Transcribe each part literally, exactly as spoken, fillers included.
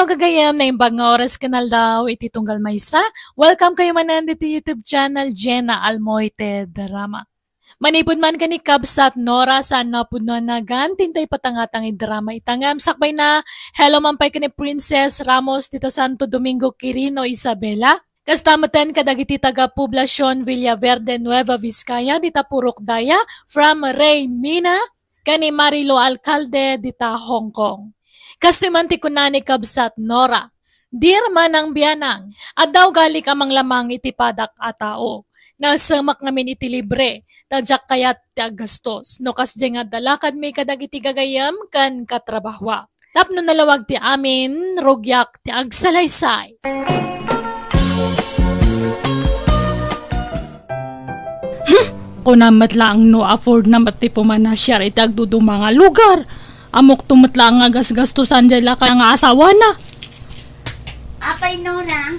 Gagayam, naimbag nga oras ken aldaw iti tunggal maysa. Welcome kayo manen diti YouTube channel, Jenna Almoite Drama. Manipud man ken ni Kabsat Nora, saan napudno a nagan, tintay patangatang iti drama ita ngem sakbay na, hello man pay ken ni Princess Ramos dita Santo Domingo, Quirino, Isabela. Kasta metten kadagiti taga Poblacion Villaverde, Nueva Vizcaya, dita Purok Daya, from Ray Mina, ken ni Marilo Alcalde, dita Hong Kong. Kastoy man ti kuna ni Kabsat Nora, "Dear Manang Bianang, adda ugalik a manglamang iti padak a tao. Nasemak ngamin iti libre, ta diak kayat ti aggastos. No kasdiay nga adda lakadmi kadagiti gagayem ken katrabahoak. Tapno nalawag ti amin, rugiak ti agsalaysay." Hmm, kunam met laeng no afford na met ti pumanasiar iti agduduma nga lugar. Ammok to met laeng nga gasgastosan diay lakay nga asawana. Apay, Nora,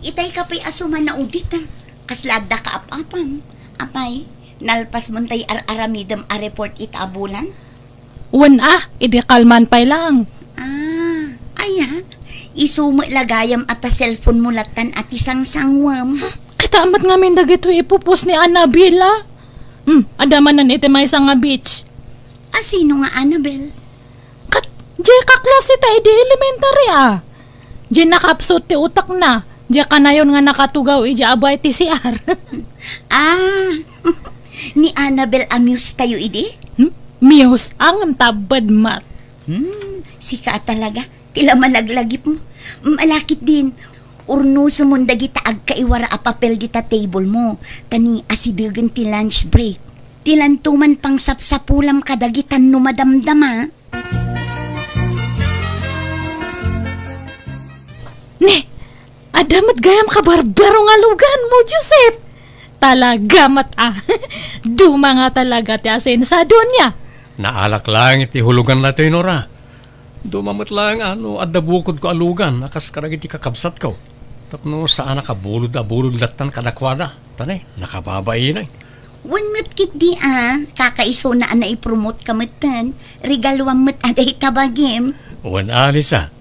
itay ka pay a sumanaw dita. Kasla adda kaap-apam. Apay, nalpas mo tay ar-aramidem a report ita a bulan? Wen a, idi kalman pay laeng. Ah, aya, isu met la gayam a ta cellphone mo lattan a ti sangsangwem. Kita met ngamin dagitoy ipupos ni Annabel, a. Hmm, adda manen iti maysa nga beach. A, sino nga Annabel? Ket, diay kaklaseta idi elementary, a. Diay nakaapsut ti utakna. Diay kanayon nga nakatugaw idiay abay ti C R. Ah, ni Annabel a muse tayo idi? Hmm? Muse? Ngem tabbed met. Hmm, sika a talaga. Ti la malaglagipmo. Malakit din. Urnosem mon dagita agkaiwara a papel dita table mo. Ta ni asidegen ti lunch break. Ti lanto man pangsapsapulam kadagita no madamdama. Ni, adda met gayam kabarbaro nga luganmo, Joseph. Talaga met, a. Duma nga talaga ti asensado ania. Naalak laeng iti hulugan daytoy, Nora. Duma met laeng a no adda bukodko a lugan a kas kadagiti kakabsatko. Tapno saanak a bulod a bulod lattan kadakuada. Ta ni, nakababainay. Wen met ketdi a, kakaisuna a naipromote ka metten. Regaluam met a dayta bagim. Wen a, Lisa.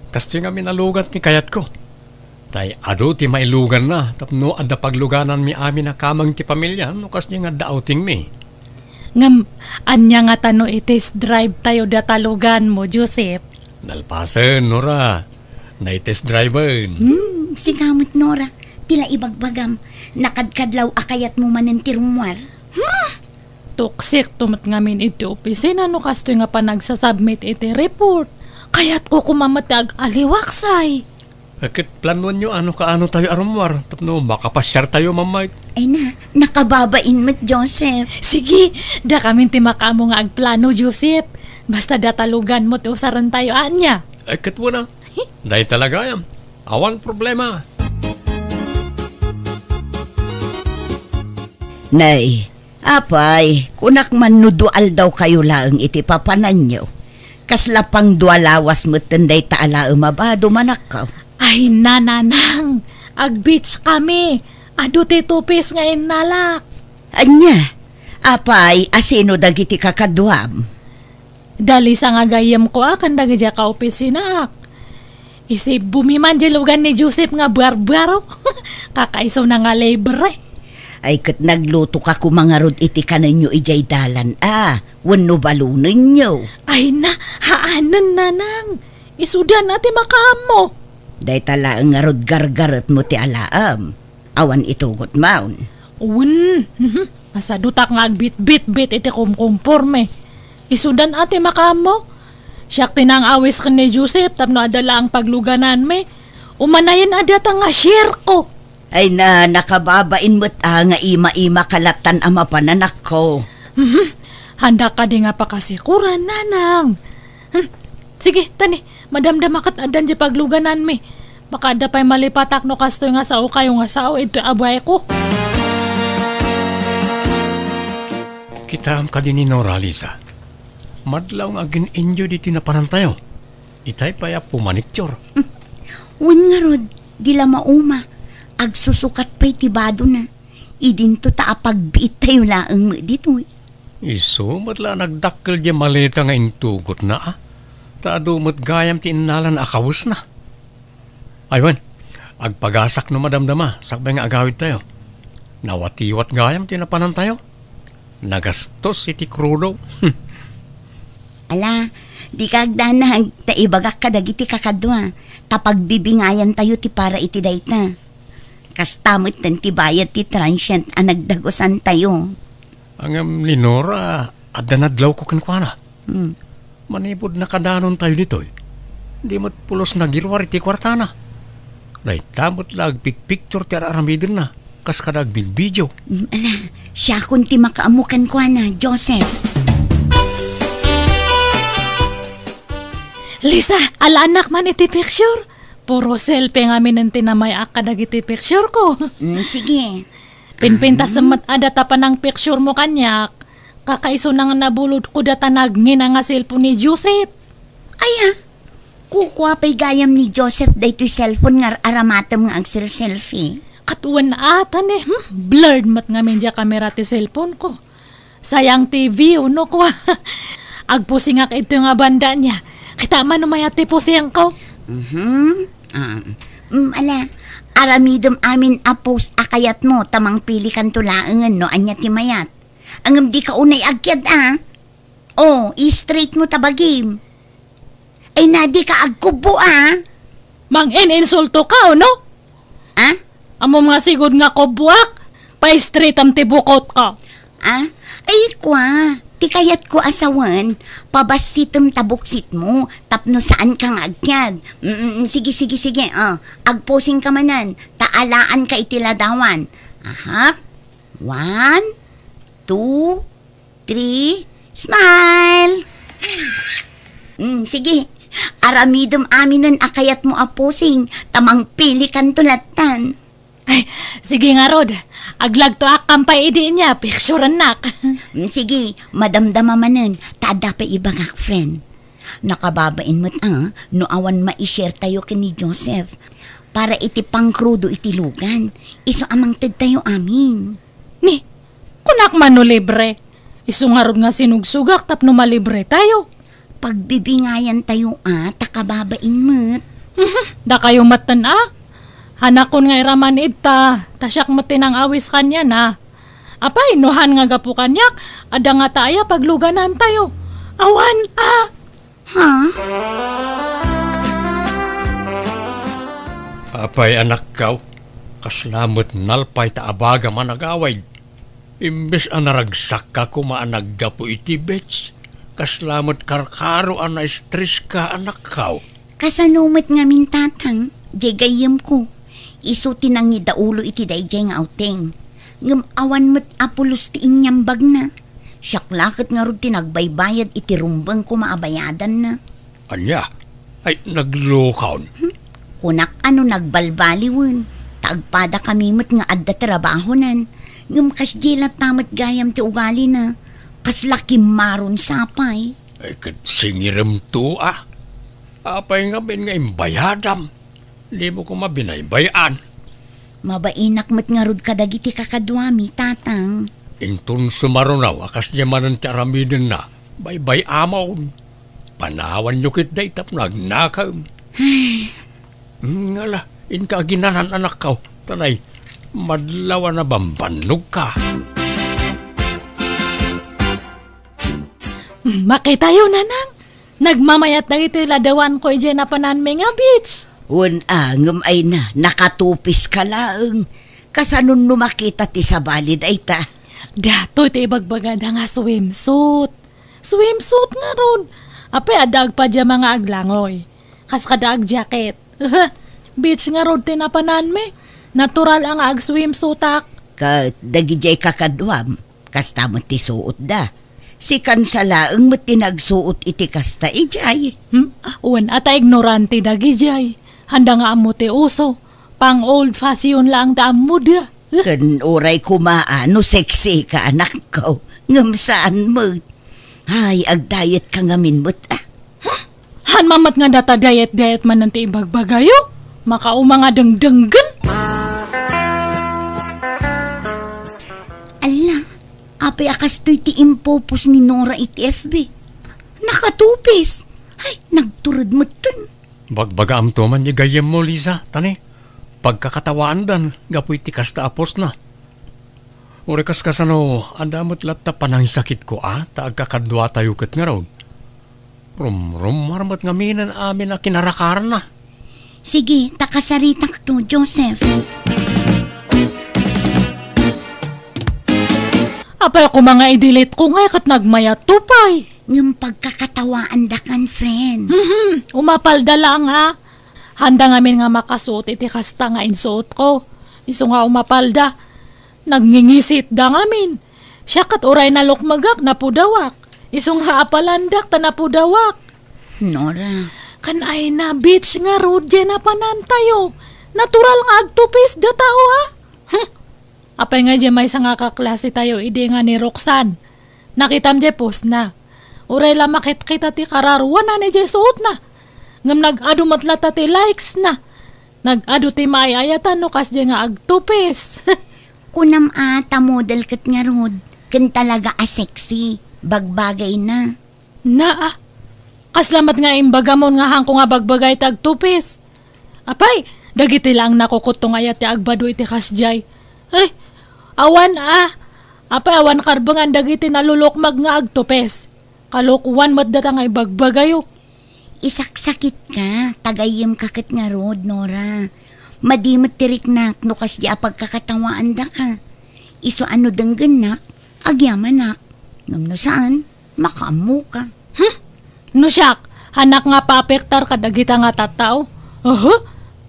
Kastoy ngamin a lugan ti kayatko. Tay adu ti mailuganna tapno adda paglugananmi amin a kameng ti pamilya no kasdi nga adda outingmi. Ngem, ania ngata no i-test drive tayo data luganmo, Joseph? Nalpasen, Nora. Nai-test driven. Hmm, sika met, Nora. Ti la ibagbagam, nakadkadlaw a kayatmo manen ti rummuar. Hmm! Tuksik to met ngamin iti opisina no kastoy nga panagsasubmit iti report. Kayatko koma met ti ag-aliwaksay. Ket planuanyo a no kaano tayo a rummuar tapno makapasiar tayo, Ma'am Mike. Ay na, nakababain met, Joseph. Sige, dakamin ti makaammo nga agplano, Joseph. Basta data luganmo ti usaren tayo, ania? Ay, ket wen a. Dayta la gayam. Awan problema. Nay, apay, kunak man no dua aldaw kayo laeng iti papananyo. Kasla pang dua lawas metten dayta a laem a bado, manakkaw. Ay, nanang, ag-beach kami. Adu ti two piece nga innalak. Ania? Apay, asino dagiti kakaduam? Da Lisa nga gayyemko a ken dagiti kaopisinaak. Isibbomi man di lugan ni Joseph nga barbaro. Kakaisuna nga libre. Ay, ket nagluto ka koma ngarud iti kanenyo idiay dalan a, wenno balonenyo? Ay na, haanen, nanang. Isudan a ti makaammo. Dayta laeng ngarud gargaretmo ti alaem. Awan itugot maun. Wen, mhm. Masadutak nga agbitbitbit iti kumkumporme. Isudan a ti makaammo. Siak ti nang-awis ken ni Joseph tapno adda laeng paglugananmi. Umanayen a data nga share ko. Ay na, nakababain met a nga ima-ima ka lattan a mapananakko. Mhm. Handa kadi nga pakasikuran, nanang. Hmm. Sige, tani, madamdama ket addan di paglugananmi. Baka adda pay malipatak no kastoy nga sao kayo nga sao iti abayko. Kitaem kadi ni Nora, Lisa. Madlaw nga agin-enjoy diti napanantayo. Itay pay a pumaniktior. Wen ngarud, di la mauma. Agsusukat pay ti badona. Idinto ta apagbiit tayo laeng met ditoy. Isu met la nagdakkel di maleta nga intugotna, a. Ta adu met gayam ti innalana a kawesna. Ay wen, agpagasak no madamdama, sakbay nga agawidtayo. Nawatiwat gayam ti napanantayo. Nagastos iti krudo. Ala, dika agdanag, ta ibagak kadagiti kakadua, ta pagbibingayantayo ti para iti dayta. Kasta metten ti bayad ti transient a nagdagusantayo. Ngem ni Nora, adda nadlawko kenkuana. Hmm. Manipud nakadanontayo ditoy, di met pulos nagiruar iti kuartana. Dayta met la agpikpiktur ti ar-aramidenna, kas kada agbilbidio. Mm, ala, siakon ti makaammo kenkuana, Joseph. Lisa, alaannak man iti picture. Puro selfie ngamin ti namay-ak kadagiti picture ko. Mm, sige. Pinpintas met adda ta panang picture mo kaniak. Kakaisuna nga nabulod ko data nagngina nga cellphone ni Joseph. Aya, kukua pay gayam ni Joseph daytoy cellphone nga ar-aramatem nga agselselfie. Ket wen ata ni, hmm, blurred met ngamin diay kamera ti cellphone ko. Sayang ti view, no, kua. Agpusingak ito nga banda niya. Kita man no mayat ti pusingko. Mhm. Ah, mm, ala, aramidem amin a post a kayatmo, ta mangpilikanto laengen no ania ti mayat. Ngem dika unay agkiad, a. Oh, i-straight mo ta bagim. Ay na, dika agkubbo, a. Mangin-insulto ka, no? A? Ammom nga sigud nga kubboak, pa-straightam ti bukotko. A? Ay, kua, ti kayatko a sawen, pabassitem ta buksitmo, tapno saanka nga agkiad. Mm, mm, sige, sige, sige, a. Agposingka manen, ta alaanka iti ladawan. Aha. One, two, three, smile! Mm, sige, aramidem aminen a kayatmo a posing, ta mangpilikanto lattan. Ay, sige ngarud, aglagtoak kam pay idi nia, picturennak. Mm, sige, madamdama manen, ta adda pay ibagak, friend. Nakababain met, a, no awan mai-share tayo ken ni Joseph. Para iti pangkrudo iti lugan, isu a mangtedtayo amin. Ni, kunak man no libre. Isu ngarud nga sinugsugak tapno malibre tayo. Pagbibingayan tayo, a, ta kababain met. Mhm, dakayo metten, a. Hanakon nga iraman ita, ta siak met ti nang-awis kaniana. Apay, no han nga gapu kaniak, adda ngata aya pagluganan tayo. Awan, a. Ha? Apay, anakkaw, kasla met nalpay ta abagam a nagawid. Imbes a naragsakka koma a naggapu iti beach, kasla met karkaro a naestreska, anakkaw. Kasano met ngamin, tatang, diay gayyemko? Isu ti nangidaulo iti daydiay nga awteng. Ngem awan met a pulos ti inyambagna. Siak la ket ngarud ti nagbaybayad iti rumbeng koma a bayadanna. Ania? Ay, naglukon. Hmm? Kunak a no nagbalbaliwen, ta agpadakami met nga adda trabahonan. Ngem kasdiay latta met gayam ti ugalina. Kasla kimmaron sapay. Ay, ket singiremto, a. Apay ngamin nga imbayadam? Dimo koma binaybay-an. Mabainak met ngarud kadagiti kakaduami, tatang. Inton sumarunaw a kasdiay manen ti aramidenna, baybay-amon. Panawanyo ketdi tapno agnakaem. Ay. Hmm, ala, inka aginanan, anakkaw. Tanay, madlaw a nabambannogka. Hmm, makitayo, nanang. Nagmamayat dagiti ladawanko idiay napananmi nga beach. Wen a, ngem ay na, nakatupiska laeng. Kasanon no makita ti sabali dayta? Datoy ti ibagbagada nga swimsuit. Swimsuit ngarud. Apay, adda agpajama nga aglangoy. Kas kada agjacket. Beach ngarud ti napananmi. Natural a nga agswimsuitak. Ket dagidiay kakaduam, kasta met ti suotda. Si Kansa laeng met ti nagsuot iti kasta idiay. Hmm? Wen a ta ignorante dagidiay. Handa nga ammo ti uso. Pang old fashion laeng ti ammoda. Ken uray koma a no sexy ka, anakko. Ngem saan met. Ay, agdiet ka ngamin met, a. Huh? Han man met nga data diet-diet manen ti ibagbagayo? Makauma nga dengdenggen. Ala, apay a kastoy ti impopost ni Nora iti F B? Nakatupis! Ay, nagtured metten. Bagbagaamto man ti gayyemmo, Lisa, ta ni, pagkakatawaandan gapu iti kasta a posna. Uray kas kasano, adda met latta panangisakitko a ta agkakaduatayo ket ngarud. Rumrummuar met ngamin amin a kinarakaranna. Sige, ta kasaritakto, Joseph. Apay koma nga i-delete ko ngay ket nagmayatto pay. Ngem pagkakatawaandakan, friend. Mhm, umapalda laeng, ha? Handa ngamin nga makasuot iti kasta nga insuotko. Isu nga umapalda. Nagngingisitda ngamin. Siak ket uray nalukmegak, napudawak. Isu nga apalandak ta napudawak. Nora. Kan ay na, beach ngarud, diay napanantayo. Natural nga agtupis da tao, ha? Huh. Apay nga diay maysa nga kaklasetayo idi nga ni Roxanne? Nakitam diay postna. Uray la makitkita ti kararuanan idiay suotna. Ngem nag-adu met latta ti likes na. Nag-adu ti maay-ayatan no kasdiay nga agtupis. Kunam a ta model ket ngarud, ken talaga a sexy, bagbagay na. Naa, kasla met nga imbagamon nga haanko nga bagbagay ti agtupis. Apay, dagiti laeng nakukutto nga ayat ti agbadu iti kasdiay. Ay, awan a. Apay, awan karbengan dagiti nalulukmag nga agtupis. Kalokoan met data nga ibagbagayo. Isaksakitka, ta gayyemka ket ngarud, Nora. Madi met ti riknak no kasdiay a pagkakatawaandaka. Isu a no denggennak, agyamanak. Ngem no saan, makaammoka. Hmm? No siak, haanak nga paapektar kadagita nga tattao? Oho,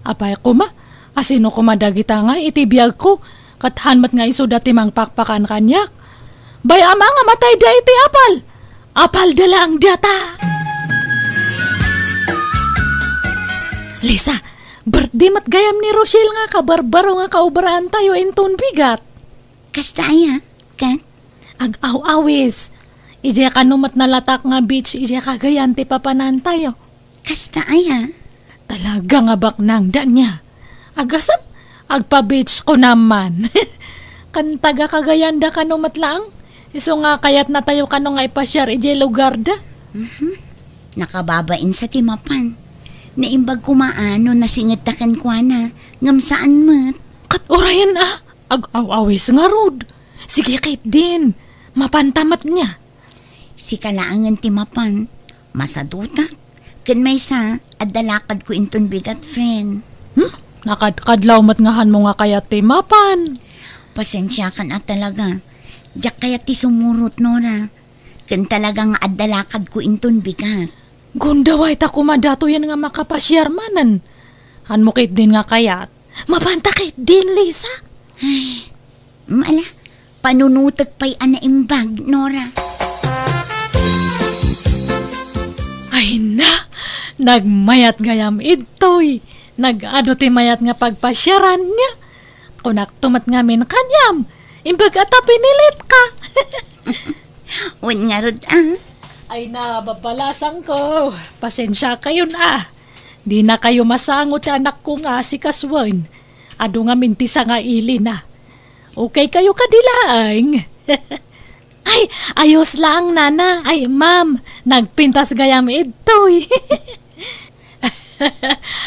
apay koma, asino koma dagita nga iti biagko, ket haan met nga isuda ti mangpakpakan kaniak? Bay-am a nga matayda iti apal. Apalda laeng data. Lisa, birthday met gayam ni Rochelle nga kabarbaro nga kaobraantayo inton bigat. Kasta aya, ket? Ag-aw-awis. Idiay kano met nalatak nga beach idiay Cagayan ti papanantayo. Kasta aya? Talaga nga baknang, Dania. Agasem, agpa-beach ko naman. Kan taga Cagayan da kano met laeng. Isu nga kayatnatayo kano nga ipasiar idiay lugarda. Mhm. Nakababain sa ti mapan. Naimbag koma a no nasingedta kenkuana, ngem saan met. Ket urayen a, ag-aw-awis ngarud. Sige ketdin, mapanta met nia. Sika laengen ti mapan, masadutak. Ken maysa, adda lakadko inton bigat, friend. Hmm? Nakadkadlaw met nga hanmo nga kayat ti mapan. Pasensiakan a talaga. Diak kayat ti sumurot, Nora. Ken talaga nga adda lakadko inton bigat. Gundaway ta koma datoyen nga makapasiar manen. Hanmo ketdin nga kayat. Mapanta ketdin, Lisa. Ay, mala, panunutek pay a naimbag, Nora. Ay na, nagmayat gayam idtoy. Nag-adu ti mayat nga pagpasiaran niya. Kunakto met ngamin kaniam, imbag a ta pinilit ka. Wen ngarud, ah. Ay na, babalasangko. Pasensiakayon, ah. Dinakayo masango ti anakko nga asikasuen. Adu ngamin ti sangailina. Okay kayo kadi laeng? Ay, ayos lang, nana. Ay, ma'am, nagpintas gayam idtoy.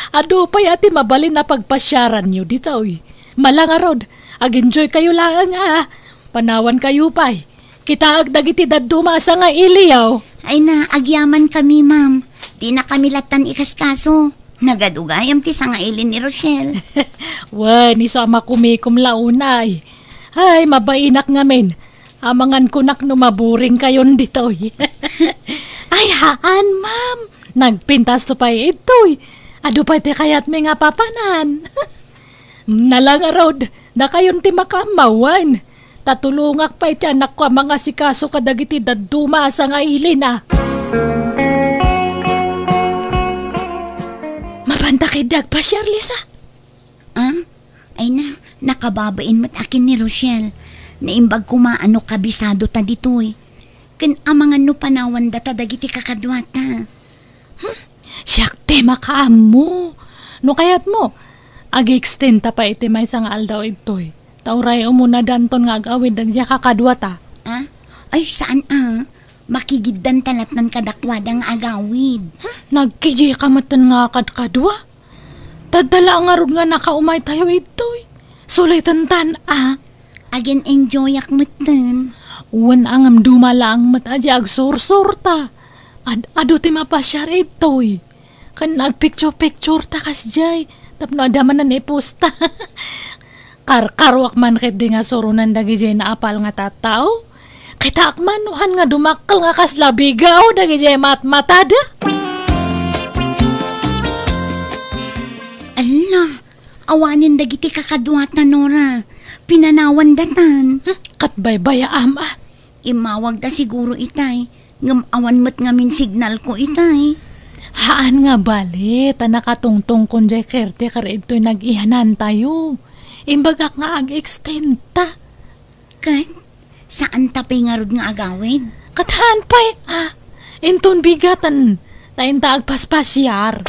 Adu pay a ti mabalin a pagpasiaranyo ditoy. Mala ngarud, ag-enjoy kayo laeng a. Panawan kayo pay. Kitaek dagiti dadduma a sangailiyo. Ay na, agyaman kami, ma'am. Di na kami latan ikaskaso. Nagadu gayam ti sangaili ni Rochelle. Wen, isu a makumikom la unay. Ay, mabainak ngamin. Amangan kunak no maburing kayon ditoy. Ay, haan, ma'am. Nagpintas to pay itoy. Adu pay ti kayatmi nga papanan. Nalangarod, dakayon ti makaammawan. Ta tulongak pay ti anakko a mangasikaso kadagiti dadduma a sangailina. Mapanta ketdi agpasiar, Lisa? Ah? Ay na, nakababain met a ken ni Rochelle. Naimbag koma a no kabisado ta ditoy. Ken amangan no panawan data dagiti kakaduata. Hmm, siak ti makaammo. No kayatmo, ag-extend ta pay iti maysa nga aldaw igtoy. Ta uray umuna danton nga ag-awid dagiti kakaduata. Ah? Ay, saan a? Makigiddanta lattan kadakuada nga agawid. Hmm, nagkijika metten nga kadkadua. Tadda la ngarud nga nakaumaytayo idtoy. Suliten tan, a. Agin-enjoyak metten. Wen a ngem duma laeng met a di agsursurta. Ad-adu ti mapasiar idtoy. Ken agpicture-pictureta kasdiay tapno adda manen iposta. Karkaruak man ketdi nga suronen dagidiay naapal nga tattao. Kitaak man no han nga dumakkel nga kasla bigaw dagidiay matmatada. Alla, awanen dagiti kakaduata, Nora. Pinanawandatan. Hmm, ket baybayaam, a. Immawagda siguro itay, ngem awan met ngamin signalko itay. Haan nga bale, ta nakatungtongkon diay caretaker idtoy nag-iyanantayo. Imbagak nga ag-extendta. Ket, saanta pay ngarud nga agawid? Ket haan pay, a. Inton bigaten, ta inta agpaspasiar.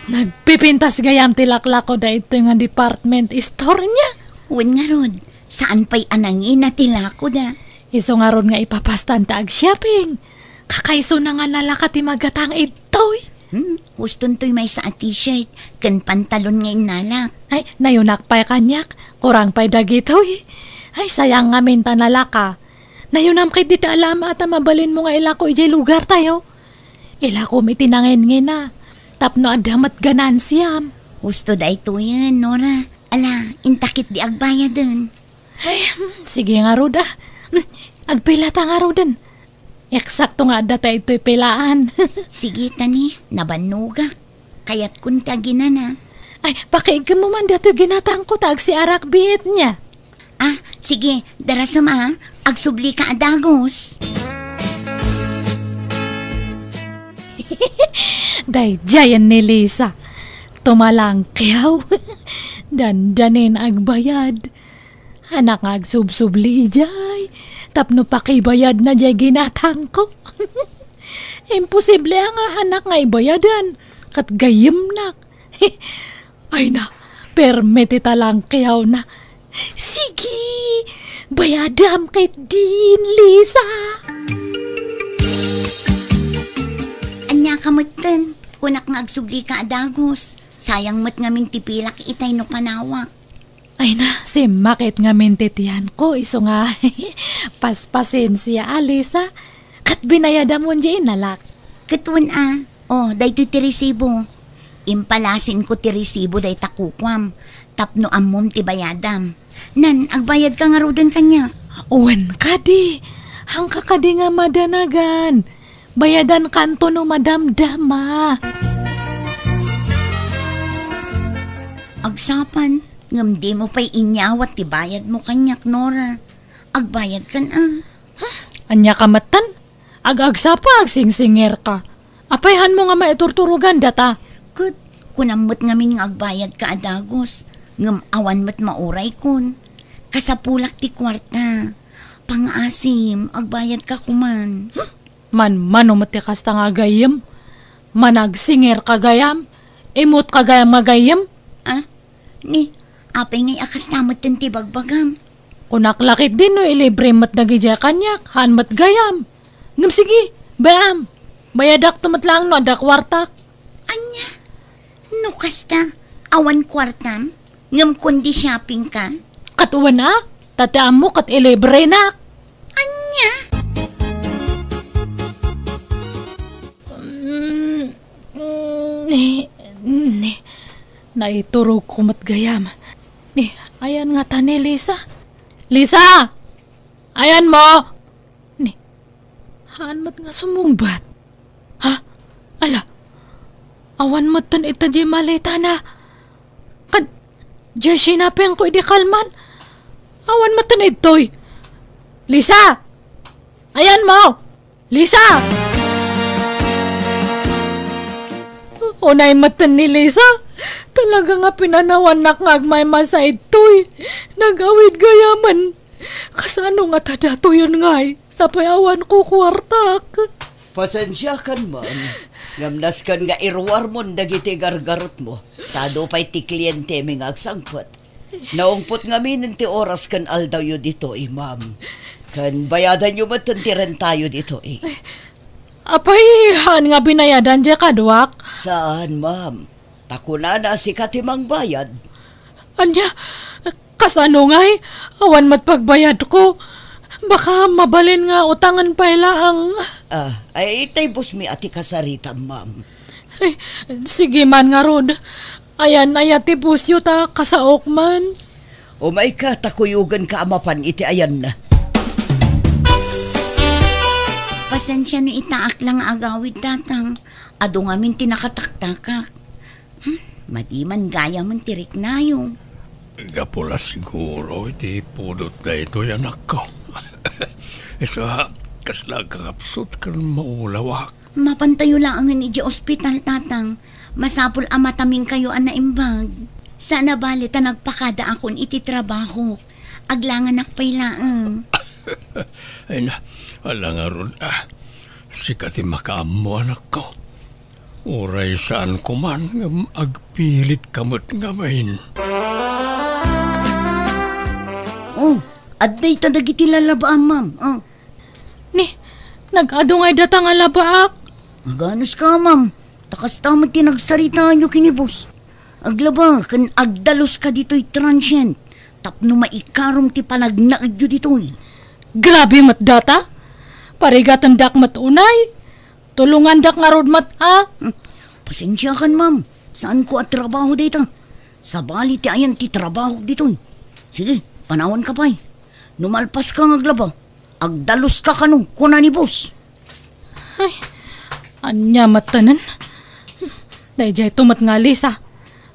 Nagpipintas gayam ti laklako daytoy nga department store-na. Wen ngarud, saan pay a nangina ti lakoda. Isu ngarud nga ipapastan ta ag-shopping. Kakaisuna nga nalaka ti magatang idtoy. Hmm, huston toy maysa a t-shirt ken pantalon nga innalak. Ay, nayunak pay kaniak. Kurang pay dagitoy. Ay, sayang ngamin ta nalaka. Nayunam ketdi ti alama ta mabalinmo nga ilako idiay lugartayo. Ilakom iti nangingina, tapno adda met ganansiam. Husto daytoyen, Nora. Ala, inta ketdi agbayaden. Ay, hmm, sige ngarud, a. Hmm, agpilata ngaruden. Eksakto nga adda ta itoy pilaan. Sige, tani, nabannogak. Kayatkon ti aginana. Ay, pakiigkemmo man datoy ginatangko ta agsiarak biit nia. A, sige, darasem a, agsublika a dagus. Daydiayen ni Lisa. Tumalangkiaw. Dandanin agbayad. Anak nga agsubsubli idiay, tapno pakibayadna diay ginatangko. Imposible a nga anak nga ibayadan, ket gayyemnak. Ay na, permi ti talangkiawna. Sige, bayadam ketdin, Lisa. Ania ka metten, kunak nga agsublika a dagus. Sayang met ngamin ti pilak itay no panawak. Ay na, simmakit ngamin ti tiyanko, isu nga paspasensia, a, Lisa. Ket binayadam wen diay innalak? Ket wen a, o, daytoy ti resibo. Impalasinko ti resibo dayta kukuam, tapno ammom ti bayadam. Nan, agbayadka ngaruden kaniak? Wen kadi, haanka kadi nga madanagan. Bayadankanto no madamdama. Agsapa, ngem dimo pay inyawat ti bayadmo kaniak, Nora. Agbayadkan a. Ania ka metten? Ag-agsapa, agsingsingerka. Apay haanmo nga maiturturogan data? Ket, kunam met ngamin nga agbayadka a dagus, ngem awan met mauraykon. Kasapulak ti kuarta. Pangaasim, agbayadka koman. Manmano met ti kasta nga agayyem? Managsingerka gayam? Immotka gayam nga gayyem? A? Ni, apay ngay a kasta metten ti bagbagam? Kunak la ketdi no ilibrem met dagidiay kaniak, haan met gayam. Ngem sige, bay-am, bayadakto met laeng no adda kuartak. Ania? No kasta, awan kuartam? Ngem kundi shoppingka? Ket wen a, ta ti ammo ket ilibrenak. Ania? Mm, mm, ni, ni, naiturogko met gayam. Ni, ayan ngata ni Lisa? Lisa! Ayanmo! Ni, haan met nga sumungbat. Ha? Ala, awan metten ita diay maletana. Kan, diay sinapengko idi kalman. Awan metten idtoy. Lisa! Ayanmo! Lisa! Unay metten ni Lisa. Talaga nga pinanawannak nga agmaymaysa idtoy. Nagawid gayamen. Kasano ngata datoyen ngay? Sapay awan ko kuartak. Pasensiakan man. Ngem nasken nga iruarmon dagiti gargarotmo. Ta adu pay ti klientemi nga agsangpet. Naungpot ngamin ti oras ken aldawyo ditoy, ma'am. Ken bayadanyo met ti rentayo ditoy. Apay, haan nga binayadan diay kaduak? Saan, ma'am. Ta kunana a sika ti mangbayad. Ania? Kasano ngay? Awan met pagbayadko. Baka mabalin nga utangen pay laeng. Ah, ay, itay boss mi a ti kasaritam, ma'am. Ay, sige man ngarud. Ayan aya ti boss yo ta kasaok man. Umayka ta kuyogenka a mapan iti ayanna. Pasensia no itaak la nga agawid, Tatang. Adu ngamin ti nakataktakak. Hmm, madi man gayamen ti riknayo. Gapu la siguro iti pudot daytoy, anakko. Isu a, kasla agkakapsut ken maulawak. Mapantayo laengen idiay ospital, Tatang. Masapul a mataminkayo a naimbag. Saan a bale ta nagpakadaakon iti trabahok. Aglanganak pay laeng. Ay na, ala ngarud, ah. Sika ti makaammo, anakko. Uray saanko man ngem agpilitka met ngamin. Oh, adda ita dagiti lalabaam, ma'am. Oh. Ni, nag-adu ngay data nga labaak? Aganuska, ma'am. Ta kasta met ti nagsaritaanyo ken ni boss. Aglaba ken agdaluska ditoy transient tapno maikarom ti panagnaedyo ditoy. Grabe met data. Parigatendak met unay. Tulongandak ngarud met a. Hmm. Pasensiakan, ma'am. Saanko a trabaho dayta. Sabali ti ayan ti trabahok ditoy. Sige, panawanka pay. No malpaska nga aglaba, agdaluska kano, kuna ni boss. Ay, ania met tanen? Daydiay to met nga Lisa.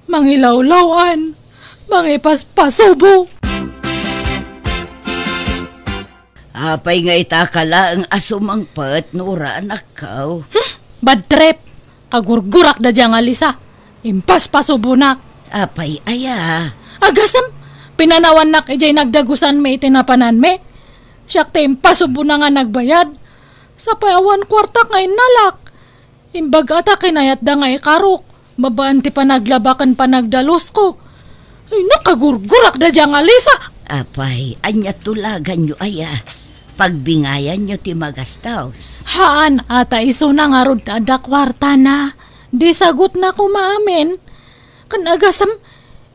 Mangilawlaw-an. Mangipaspasubo. Apay nga ita ka laeng a sumangpet, Nora, anakko? Hmm, bad trip. Kagurgurak da dia nga Lisa. Impaspasubonak. Apay aya? Agasem, pinanawannak idiay nagdagusanmi iti napananmi. Siak ti impasubona nga nagbayad. Sapay awan kuartak nga innalak. Imbag-a ta kinayatda nga ikarok, babaen ti panaglaba ken panagdalusko. Ay, nakagurgurak da dia nga Lisa! Apay, ania tulaganyo aya? Pagbingayanyo ti magastos. Haan, a ta isuna ngarud ti adda kuartana. Di sagutna koma amin. Ken agasem,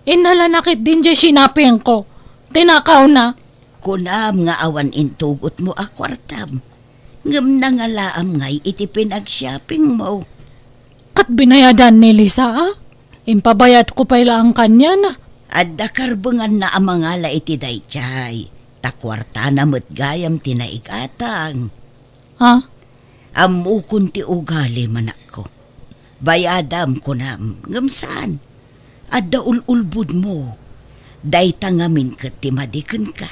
innalanak ket din diay sinapingko. Tinakawna. Kunam nga awan intugotmo a kuartam, ngem nangalaam ngay iti pinagshoppingmo. Ket binayadan ni Lisa, a? Impabayadko pay laeng kaniana. Adda karbenganna a mangala iti daydiay, ta kuartana met gayam ti naigatang. Ha? Ammokon ti ugalim, anakko. Bayadam, kunam, ngem saan. Adda ul-ulbodmo. Dayta ngamin ket ti madi kenka.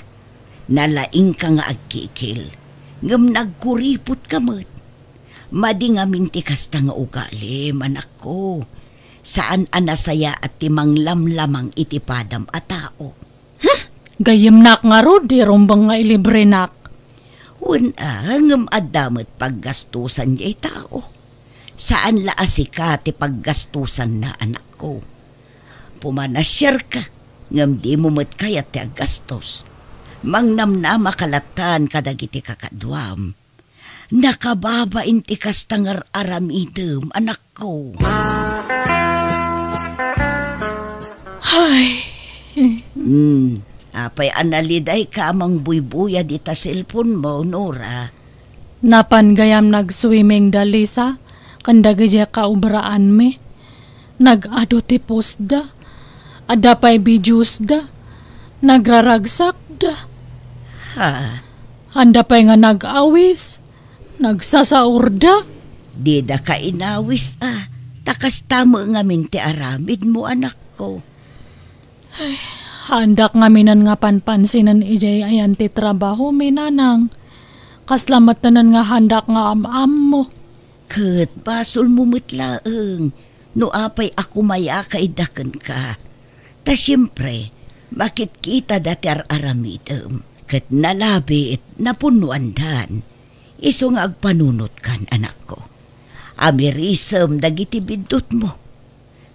Nalaingka nga agkikil, ngem nagkuripotka met. Madi ngamin ti kasta nga ugalim, anakko. Saan a nasayaat ti manglamlamang iti padam a tao. Hmm, gayyemnak ngarud ti rumbeng nga ilibrenak. Wen a, ngem adda met paggastosan diay tao. Saan la a sika ti paggastosanna, anakko. Pumanasiarka, ngem dimo met kayat ti aggastos. Mangnamnamaka latta kadagiti kakaduam. Nakababain ti kasta nga ar-aramidem, anakko. Ay. Hmm. Apay a nalidayka a mangbuybuyad ita cellphone mo, Nora? Napan gayam nag-swimming da Lisa, ken dagidiay kaobraanmi. Nag-adu ti postda. Adda pay videosda. Nagraragsakda. Ha? Anda pay nga nag-awis. Nagsasaurda. Dida ka inawis a, ta kasta met ngamin ti aramidmo, anakko. Ay, haandak ngaminen nga panpansinen idiay ayan ti trabahomi, nanang. Kasla met tanen nga haandak nga am-ammo. Ket basolmo met laeng no apay a kumayaka ida kenka. Ta siempre, makitkitada ti ar-aramidem, ket nalabit, napunnoandan. Isu nga agpanunotkan, anakko. Amirisem dagiti biddutmo.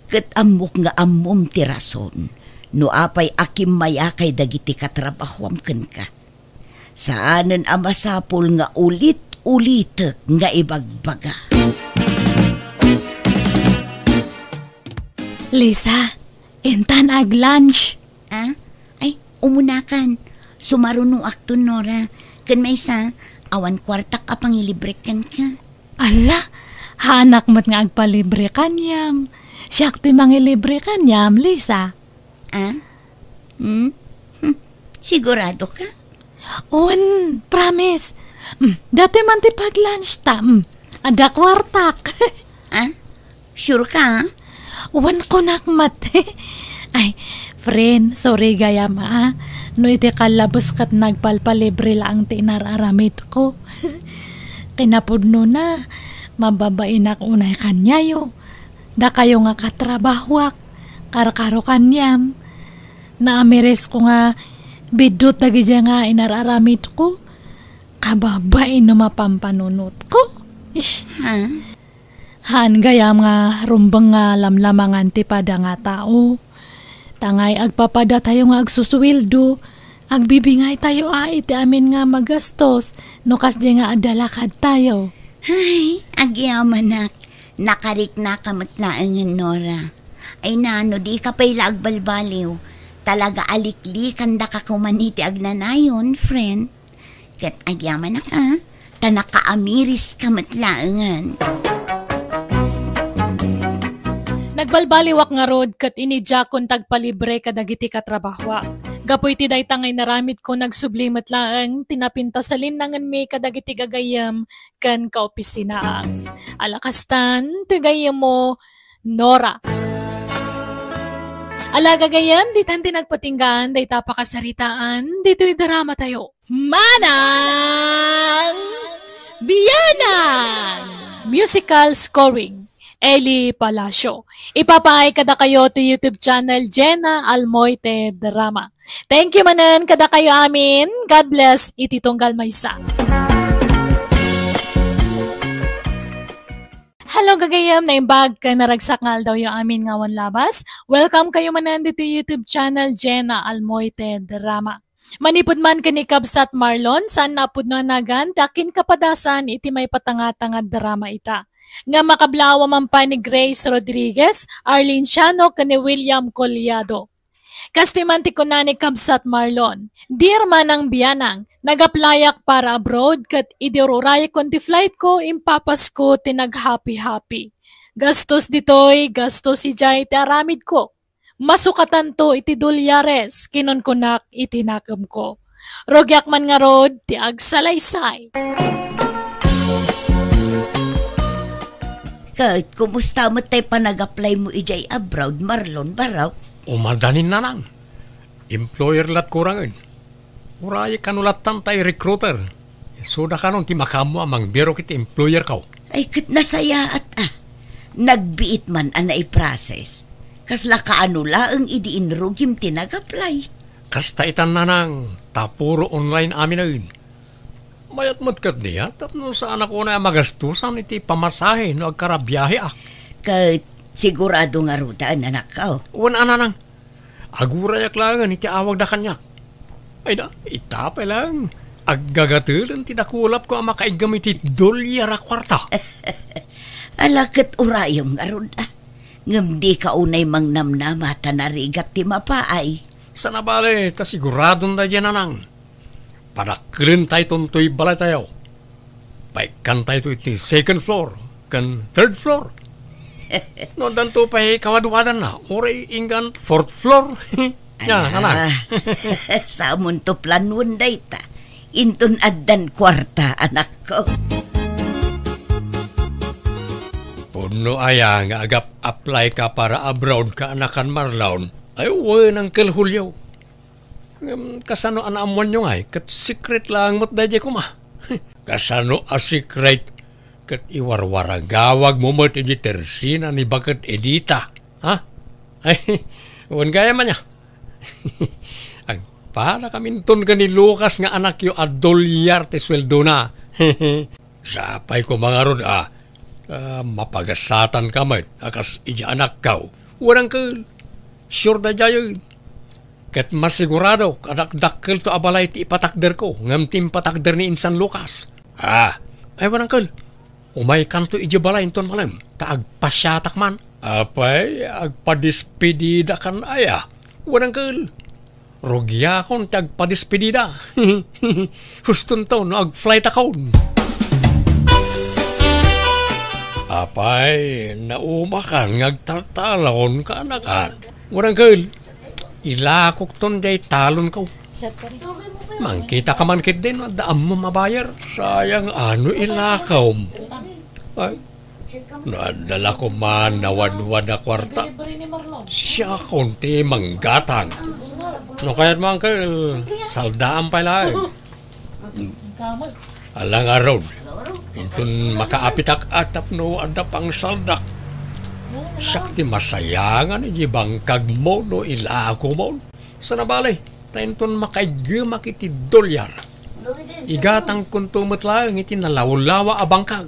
Ket ammok nga ammom ti rason no apay a kimmayakay dagiti katrabahoam kenka. Saanen a masapul nga ulit-ulitek nga ibagbaga. Lisa, intan ag-lunch. Ah? Ay, umunakan. Sumarunoakton, Nora. Ken maysa, awan kuartak a pangilibrek kenka. Ala, haanak met nga agpalibre kaniam. Siak ti mangilibre kaniam, Lisa. Ah? Hmm? Hmm. Sigurado ka? Wen, promise. Hmm, datoy man ti pag-lunch ta. Hmm, adda kuartak. Ah? Sure ka? Wen, kunak met. Ay, friend, sorry gayam, ah. No iti kallabes ket nagpalpalibre laeng ti inar-aramidko. Kinapudnona, mababainak unay kaniayo. Dakayo nga katrabahoak, karkaro kaniam. Naamirisko nga biddut dagidiay nga inar-aramidko. Kababain no mapampanunotko. Ish. Ha? Haan gayam nga rumbeng nga lamlamangan ti pada nga tao. Tangay agpapadatayo nga agsusueldo, agbibingaytayo a iti amin nga magastos no kasdiay nga adda lakadtayo. Ay, agyamanak, nakariknaka met laengen, Nora. Ay na, no dika pay la agbalbaliw, talaga a liklikandaka koman iti agnanayon, friend. Ket agyamanak a, ta nakaamiriska met laengen. Nagbalbaliwak ngarud ket inidiakon ti agpalibre kadagiti katrabahoak. Gapu iti dayta nga inaramidko, nagsubli met laeng ti napintas a linnangenmi kadagiti gagayyem ken kaopisinaak. Ala kastan, toy gayyemmo, Nora. Ala gagayyem, ditan ti nagpatinggaan dayta a pakasaritaan ditoy dramatayo. Manang Bianang! Musical scoring, Eli Palacio. Ipapaay kadakayo ti YouTube channel Jenna Almoite Drama. Thank you manen kadakayo amin. God bless iti tunggal maysa. Hello, gagayyem, naimbag ken naragsak nga aldawyo amin nga awan labas. Welcome kayo manen ditoy YouTube channel Jenna Almoite Drama. Manipud man ken ni Kabsat Marlon, saan a pudno a nagan ti akin kapadasan iti maipatangatanga drama ita. Nga makablaawa man pay ni Grace Rodriguez, Arlene Siano, ken ni William Collado. Kastoy man ti kuna ni Kabsat Marlon, "Dear Manang Bianang, nag-applyak para abroad ket idi ururayekon ti flight ko, impapasko ti naghapi-hapi. Gastos ditoy, gastos idiay ti aramidko. Masukatanto iti dolyares," kinunkunak iti nakemko. Rugiak man ngarud ti agsalaysay. Ket kumusta met tay panag-apply mo idiay abroad, Marlon Barok? Umadanin, nanang. Employer lat kurangen. Uray kano lattan tay recruiter. Suda kanon ti makaammo a mangbirok iti employer ko. Ay, ket nasayaat a. Nagbiit man a naiprocess. Kasla kaano laeng idi inrugim ti nag-apply? Kasta itan, nanang, ta puro online aminen. Mayat met ketdi a tapno saanak unay a magastosan iti pamasahe no agkarabiaheak. Ket sigurado ngaruden, anakko? Wen a, nanang. Agurayak laengen iti awagda kaniak. Ay da, ita pay laeng. Aggagatelen ti dakulapko a makaiggem iti dolyar a kuarta. Ala ket urayem ngarud a. Ngem dika unay mangnamnama ta narigat ti mapaay. Saan a bale, ta siguradon daydiay, nanang. Padakkelentayton toy balaytayo. Paikkantayto iti second floor ken third floor. No addanto pay kawadwadanna, uray inggan fourth floor. Ya, ala, nanang. Samonto planuon dayta. Inton addan kuarta, anakko. Pudno aya nga agap-apply ka para abroad, kaanakan Marlon? Ay, wen, Uncle Julio. Ngem kasano a naammoanyo ngay ket secret laeng met daydiay koma? Kasano a secret? Ket iwarwaragawagmo met iti tersina ni Baket Edita, ha? Ay, wen gayam ania. Agpadakaminton ken ni Lucas nga anakyo a dolyar ti sueldona. Sapay koma ngarud a, a, mapagasatanka met a kas idi anakko. Wen, uncle, sure daydiayen. Ket masiguradok a dakdakkelto a balay ti ipatakderko ngem ti impatakder ni Insan Lucas. Ah. Ay, wen, Angkel. Umaykanto idiay balay inton malem, ta agpasiatak man. Apay, agpadispedidakan aya? Wen, Angkel. Rugiakon ti agpadispedida. Hustonto no agflightakon. Apay, naumakan nga agtaltalon, kaanakan. Wen, Angkel, ilakokton diay talonko. Mangkitaka man ketdi no adda ammom a buyer. Sayang a no ilakom. Ay, no adda la koma nawadwad a kuarta, siakon ti manggatang. No kayatmo, Angkel, saldaam pay laeng. Ala ngarud, inton makaapitak a tapno adda pangsaldak, siak ti masayangan iti bangkagmo no ilakomon. Sana bale, ta inton makaiggemak iti dolyar, igatangkonto met laeng iti nalawlawa a bangkag.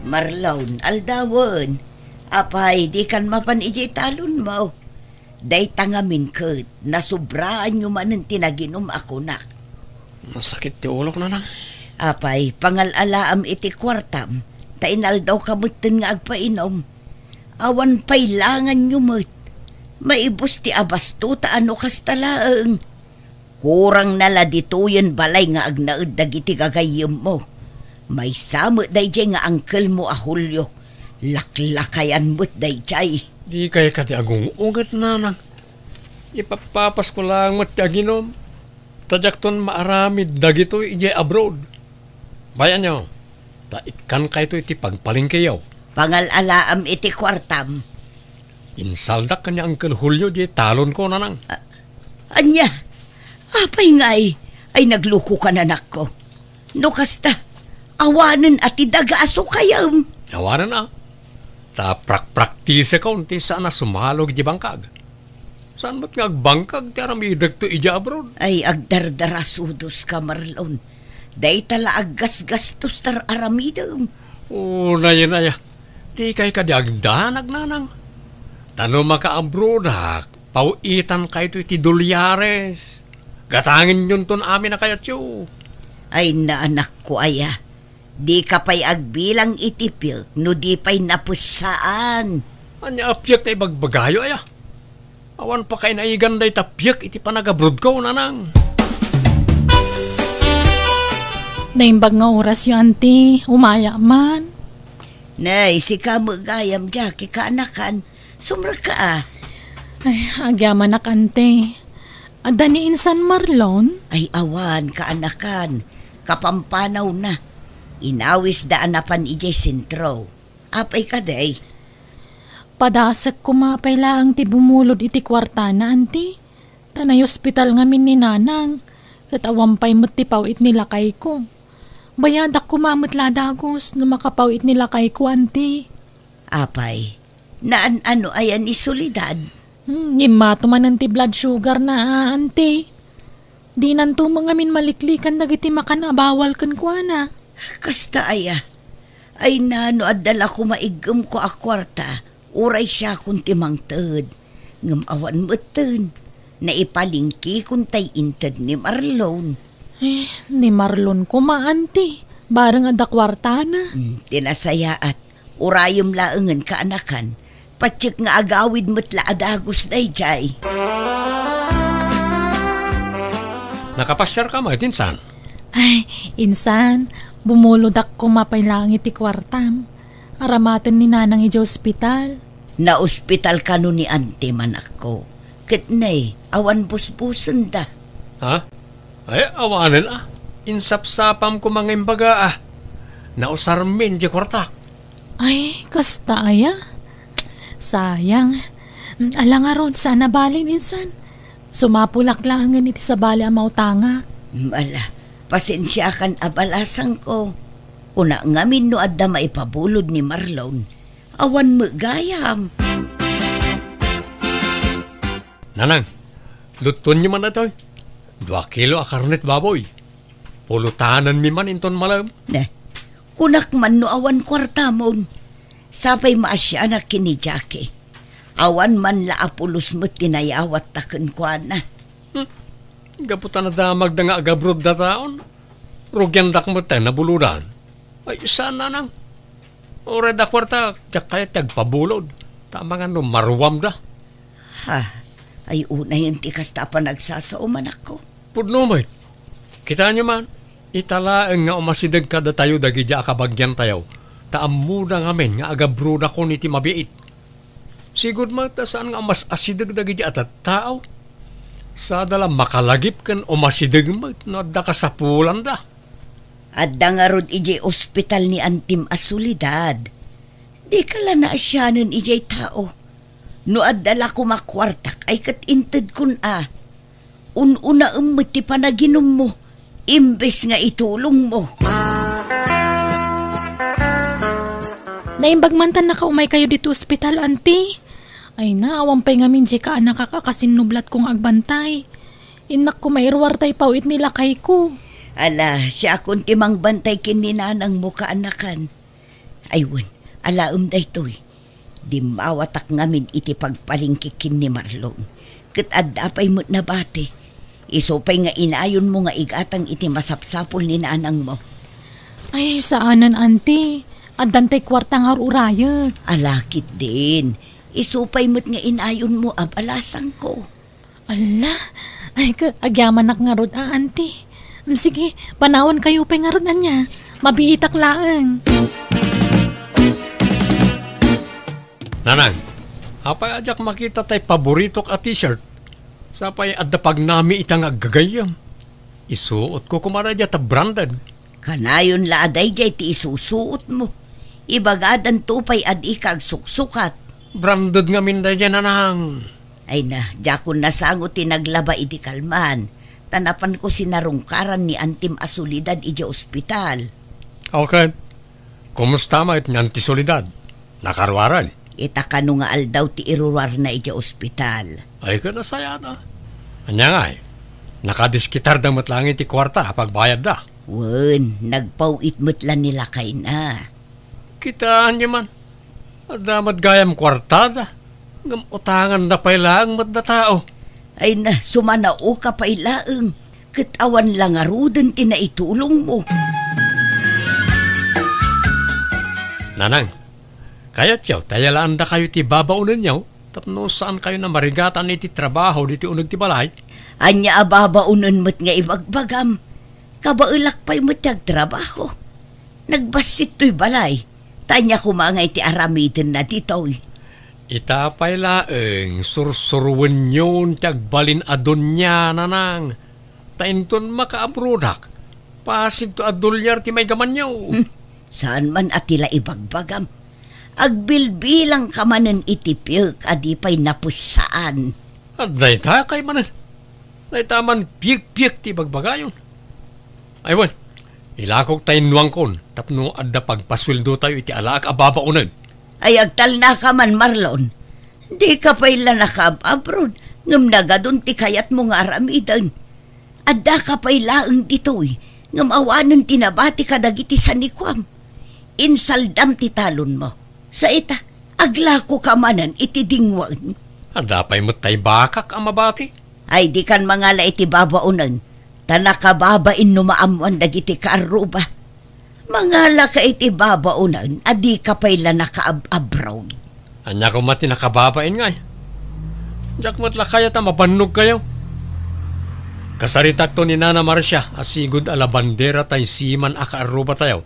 Marlon, aldawen. Apay, dikan mapan idiay talonmo? Dayta ngamin ket, nasobraanyo manen ti naginum a kunak. Nasakit ti ulok, Nanang. Apay, pangal-alaam iti kuartam, ta inaldawka metten nga agpainum. Awan pay langanyo met. Maibus ti abastota a no kasta laeng. Kurangna la ditoyen balay nga agnaed dagiti gagayyemmo. Maysa met daydiay nga angkelmo a Julio. Laklakayan met daydiay. Dikay kadi agung-unget, Nanang. Ipappapasko laeng met ti aginum, ta diakton maaramid dagitoy idiay abroad. Bayanyo, ta ikkankayto iti pagpalengkeyo. Pangal-alaam iti kuartam. Insaldak ken ni Uncle Julio diay talonko, Nanang. A-, ania? Apay ngay? Ay, naglukokan, anakko. No kasta, awanen a ti daga a sukayem. Awanen a. Ta prakpraktisekon ti saan a sumalog iti bangkag. Saan met nga agbangkag ti aramidekto idiay abroad? Ay, agdardarasudoska, Marlon. Dayta la aggasgastos ti ar-aramidem. O, nayen aya. Dikay kadi agdanag, Nanang. Ta no makaabroadak, paw-itankayto iti dolyares. Gatangenyonton amin a kayatyo. Ay, naanakko aya. Dika pay agbilang iti piek no di pay napessaan. Ania a piek ti ibagbagayo aya? Awan pakainaigan dayta piek iti panagabrodko, Nanang. Naimbag nga orasyo, Auntie. Umaya man. Nay, sika met gayam, Jackie, kaanakan. Sumrekka, a. Ay, agyamanak, Auntie. Adda ni Insan Marlon? Ay, awan, kaanakan. Kapampanawna. Inawisda a napan idiay sentro. Apay kadi? Padasek koma pay laeng ti bumulod iti kuartana, Auntie. Ta naiospital ngamin ni Nanang, ket awan pay met ti paw-it ni lakayko. Bayadak koma met la a dagus no makapaw-it ni lakayko, Auntie. Apay, naan-ano aya ni Soledad? Hmm, immato manen ti blood sugarna, a, Auntie. Dinanto met ngamin maliklikan dagiti makan a bawal kenkuana. Kasta aya? Ay, nano adda la koma iggemko a kuarta, uray siakon ti mangted. Ngem awan metten, naipalingkikon tay inted ni Marlon. Eh, ni Marlon koma, Auntie. Bareng adda kuartana. Hmm, ti nasayaat. Urayem laengen, kaanakan. Patiek nga agawid met la a dagus daydiay. Nakapasiarka met, Insan? Ay, Insan, bumulodak koma pay laeng iti kuartam. Aramaten ni Nanang idiay ospital. Naospital kano ni Auntie, anakko? Ket ne, awan busbusenda. Ha? Ay, awanen a. Insapsapam koma nga imbaga a. Nausarmin diay kuartak. Ay, kasta aya? Sayang. Ala ngarud, saan a bale, Insan. Sumapulak laengen iti sabali a mautangak. Ala, pasensiakan a balasangko. Kuna ngamin no adda maipabulod ni Marlon. Awan met gayam. Nanang, lutuenyo man daytoy. Dua kilo a karne ti baboy. Pulotanenmi man inton malem. Ne, kunak man no awan kuartamon. Sapay maasianak ken ni Jackie. Awan man la a pulos met ti nayawatta kenkuana. Hmm. Gapu ta nadamagda nga agabrodda taon, rugiandak met ta nabulodan. Ay, saan, Nanang? Uray adda kuarta, diak kayat ti agpabulod. Ta amangan no maruamda. Ha, ay unayen ti kasta a panagsasao, manakko. Pudno met. Kitaenyo man, ita laeng nga umasideg kadatayo dagidi a kabagiantayo, ta ammoda ngamin nga agabrodakon iti mabiit. Sigud met ta saan nga umas-asideg dagidi a tattao. Sada la makalagip ken umasideg met no adda kasapulanda. Adda ngarud idiay ospital ni Antim a Soledad. Dika la naasianen idiay tao. No adda la koma kuartak ay ket intedkon a. Un-unaem met ti panaginummo, imbes nga itulongmo. Naimbag man ta nakaumay kayo dito ospital, Auntie. Ay na, awan pay ngamin diay kaanakak a kasinnublat ko nga agbantay. Innak ko mairuar tay pawit ni lakay ko. Ala, siakon ti mangbantay ken ni nanang mo kaanakan. Ay wen, alaem daytoy. Dimmawatak ngamin iti pagpalengke ken ni Marlon. Ket adda pay met nabati. Isu pay nga inayonmo nga igatang iti masapsapul ni nanangmo. Ay, saanen, Auntie. Addan tay kuarta nga ur-urayek. Ala ketdin. Isu pay met nga inayonmo a balasangko. Ala, ay, ka-, agyamanak ngarud a, Auntie. Mm, sige, panawan kayo pay ngarud ania. Mabiitak laeng. Nanang, apay a diak makita tay paboritok a t-shirt? Sapay adda pagnami ita nga aggagayyem. Isuotko koma daydiay ta branded. Kanayon la a daydiay ti isusuotmo. Ibagadanto pay a dika agsuksukat. Branded ngamin daydiay, Nanang. Ay na, diakon nasango ti naglaba idi kalman, ta napanko sinarungkaran ni Antim a Soledad idiay ospital. Okay. Kumusta met ni Auntie Soledad? Nakaruaren? Ita kano nga aldaw ti iruruarna idiay ospital. Ay, ket nasayaat. Ania ngay? Nakadisketarda met laeng iti kuarta a pagbayadda. Wen, nagpaw-it met la ni lakayna. Kitaenyo man. Adda met gayam kuartada. Ngem utanganda pay laeng met datao. Ay na, sumanaoka pay laeng. Ket awan la ngaruden ti naitulongmo. Nanang, kayatyo ta yalaandakayo ti babaonenyo tapno saankayo a marigatan iti trabaho ditoy uneg ti balay? Ania a babaonen met nga ibagbagam? Kabaelak pay met ti agtrabaho. Nagbassit toy balay. Ta ania koma ngay ti aramidenna ditoy? Ita pay laeng, sursuruenyon ti agbalin a donia, Nanang. Ta inton makaabrodak, pasigto a dolyar ti maigamanyo. Hmm, saan man a ti la ibagbagam. Agbilbilangka manen iti piek a di pay napessaan. Adda ita kay manen. Dayta man piekpiek ti ibagbagayon. Ay wen, ilakok ta innuangkon tapno adda pagpasueldotayo iti alaak a babaonen. Ay agtalnaka man, Marlon. Dika pay la nakaab-abroad, ngem nagadun ti kayatmo nga aramiden. Addaka pay laeng ditoy, ngem awanen ti nabati kadagiti sanikuam. Insaldam ti talonmo. Sa ita, aglakoka manen iti dingwen. Adda pay met tay bakak a mabati. Ay, dikan mangala iti babaonen, ta nakababain no maammoan dagiti kaarruba. Mangalaka iti babaonen a dika pay la nakaab-abroad. Ania koma ti nakababain ngay? Diak met la kayat a mabannogkayo. Kasaritakto ni Nana Marcia a sigud a labandera tay siman a kaarrubatayo.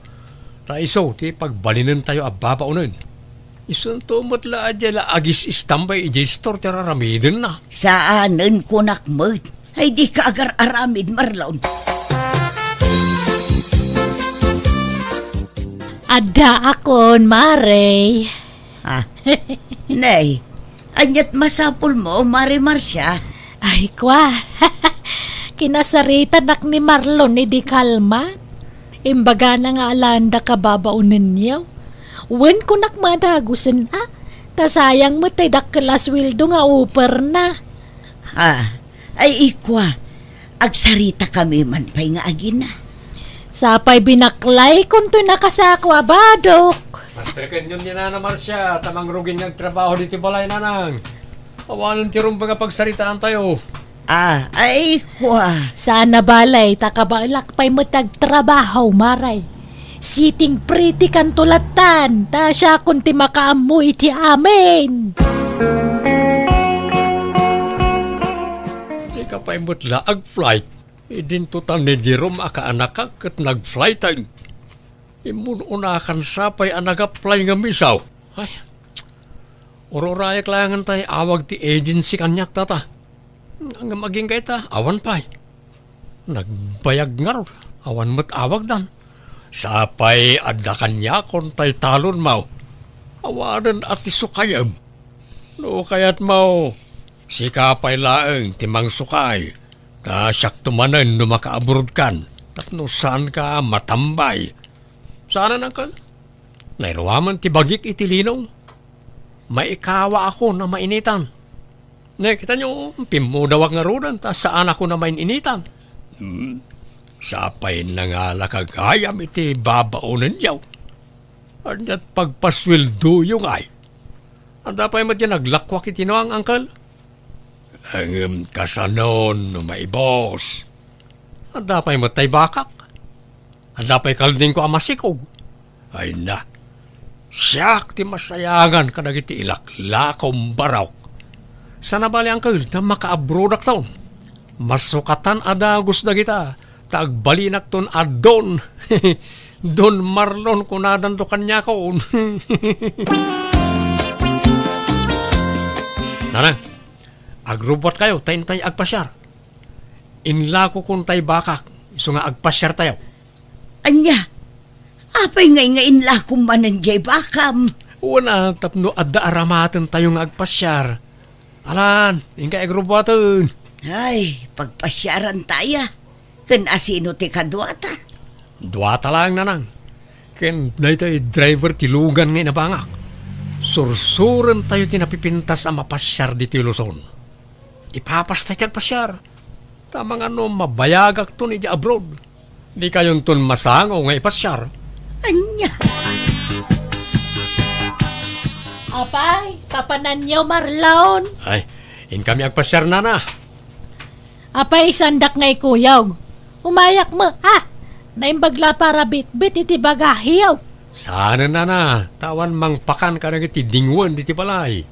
Ta isu ti pagbalinentayo a babaonen. Isunto met la a diay la agis-istambay idiay store ti ar-aramidenna. Saanen, kunak met. Ay, dika agar-aramid, Marlon. Addaakon, Mare. Ah, nay, aniat masapulmo, Mare Marcia? Ay, kwa. Kinasaritanak ni Marlon idi kalman. Imbagana nga alaanda kababaonenyo. Wen, kunak madagusen a, ta sayang met tay dakkel a sueldo nga uperna. Ha, ay ikwa, agsaritakami man pay nga agina. Sapay binaklaykonto nakasako a badok. Kenyon ni Nana Marcia, ta mangrugin nga agtrabaho diti balay, Nanang. Awanen ti rumbeng a pagsaritaantayo. Ah, ay, kwa. Saan a balay, ta kabaelak pay met agtrabaho, Maray. Sitting pretty kanto lattan, ta siakon ti makaammo iti amin. Sika pay met la ag-flight. Idinto ta ni Jerome a kaanakak ket nag-flighten. Immun-unakan sapay a nag-apply nga misaw. Ay, ururayak laengen tay awag ti agency kaniak, tata. Ngem agingga ita, awan pay. Nagbayag ngarud, awan met awagdan. Sapay adda kaniakon tay talonmo. Awanen a ti sukayem. No kayatmo, sika pay laeng ti mangsukay. Ta siakto manen no makaabrodkan, tapno saanka matambay. Saanen, uncle. Nairuaman ti bagik iti linong. Maikawaakon a mainitan. Ne, kitaenyo, pimmudawak ngaruden ta saanakon a main-initan. Hmm. Sapay nangalaka gayam iti babaonenyo. Ania't pagpasueldoyo ngay? Adda pay met diay naglakuak iti nuang, uncle? Ngem kasanon no maibus? Adda pay met tay bakak? Adda pay kaldingko a masikog? Ay na, siak ti masayangan kadagiti ilaklakom barok. Saan a bale, uncle, ta makaabrodakton. Masukatan a dagus dagita, ta agbalinakton a Don. Don Marlon kunadanto kaniakon. Nanang, agrubbuatkayo ta intay agpasiar. Inlakokon tay bakak, isu nga agpasiartayo. Ania? Apay ngay nga inlakom manen jay bakam? Wen a, tapno adda aramatentayo nga agpasiar. Alan, inka agrubbuaten. Ay, pagpasiaranta aya. Ken asino ti kaduata? Duata laeng, Nanang. Ken daytoy driver ti lugan nga inabangak. Sursurentayo ti napipintas a mapasiar ditoy Luzon. Ipapastay ti agpasiar. Ta amangan no mabayagakton idiay abroad. Dikayonton masango nga ipasiar. Ania? Apay, papananyo, Marlon? Ay, inkami agpasiar, nana. Apay, isandak nga ikuyog. Umayak met, ah! Naimbag la para bitbit iti bagahiyo. Saanen, nana, ta awan mangpakan kadagiti dingwen diti balay.